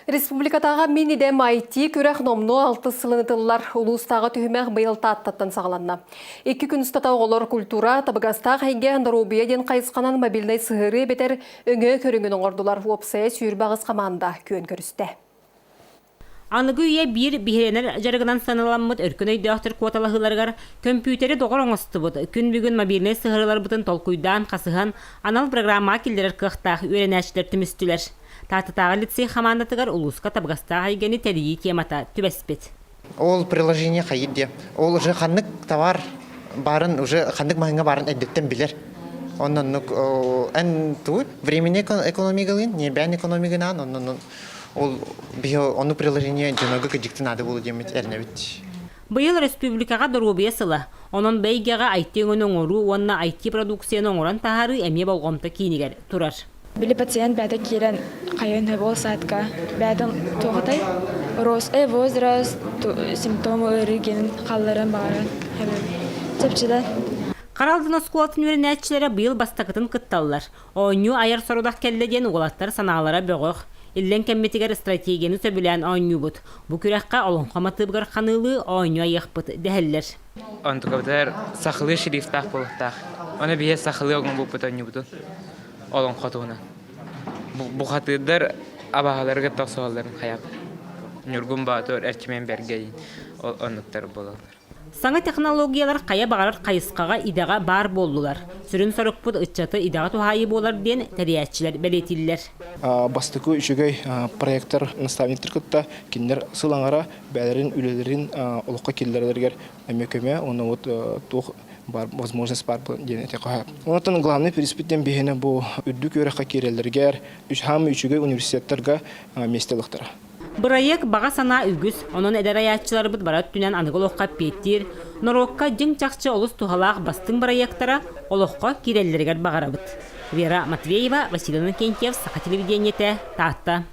Республикатааҕы Мин идэм IT күрэх номнуо алтыс сылын ытыллар. Улуустааҕы түһүмэх быйыл Тааттаттан саҕаланна. Икки күн устата оҕолор культура, табыгастаах эйгэ, доруобуйа диэн хайысханан мобильнай сыһыарыы эбэтэр өҥө көрүҥүн оҥордулар. Уопсайа 28 хамаанда күөн көрүстэ. Аныгы үйэ биир биһирэнэр дьарыгынан сыаналаммыт өркөн өйдөөхтөр куоталаһыыларыгар көмпүүтэри доҕор оҥостубут, күн бүгүн мобильнай сыһыарыыларбытын толкуйдаан, хасыһан, анал программаҕа киллэрэр кыахтаах үөрэнээччилэр түмүстүлэр. Тааттатааҕы лицей хамаандатыгар улууска табыгастаах эйгэни тэрийии темата түбэспит. Ол приложение хайыр диye. Ол уже ханнык товар баарын уже ханнык маһыҥа баарын эрдэттэн билэр. Онноннук эн туу времени экономигалын, небән экономигынан онноннун ол биһи ону приложение дьонога кыдьыктын наада буолу диэммит эрнэбит. Быйыл республикаҕа доруобуйа сыла. Онон бэйгэҕэ IT өҥөнү оҥоруу уонна IT продукцияны оҥорон таһаарыы эмиэ болҕомто киинигэр турар. Били пациент бэйэтэ киирэн хайын ол саатка бэйэтин туохатай рост э возраст симптомы ыарыы генин халларын баҕаран чэпчэтэн. Хара Алдан оскуолатын үөрэнээччилэрэ быйыл бастакытын кытталлар. Оонньуу айар сорудах кэллэ диэн уолаттар санаалара бөҕөх. Иллэҥ кэммитигэр стратегияны сөбүлээн оонньуубут. Бу күрэххэ олоҥхо матыыбыгар ханыылыы оонньуу айыахпыт дэһэллэр. Онтукабытыгар сахалыы шрифтаах буолуохтаах. Ону биһи сахалыы оҥорбуппут оонньуубутун олоҥхо туһунан. Бухатыырдар абаһаларга тохсуһалларын хайап. Ньургун Боотур, Эрчимэн Бэргэй оннуктар буолаллар. Саҥа технологиялар хайа баҕарар хайысхаҕа идэҕэ баар буоллулар. Сүрүн сорукпут ыччаты идэҕэ туһаайыы буолар диэн тэрийээччилэр бэлиэтииллэр. Бастакы үчүгэй проектор наставниктар кытта кинилэр сыл аҥара бэйэлэрин үлэлэрин олоххо киллэрэллэригэр эмиэ көмө уонна вот туох бар возможность баар диэн этиэххэ сөп. Онтон главный приспит диэн биһиэнэ бу үрдүк үөрэххэ киирэллэригэр хаамы үчүгэй университеттарга миэстэ ылыахтара. Бырайыак баҕа санаа үгүс, онон эдэр айааччыларбыт бары өттүнэн аныгы олоххо эппиэттиир, норуокка дьиҥ-чахчы олус туһалаах бастыҥ бырайыактара олоххо киирэллэригэр баҕарабыт. Вера Матвеева, Василий Иннокентьев, Саха телевидениетэ, Таатта.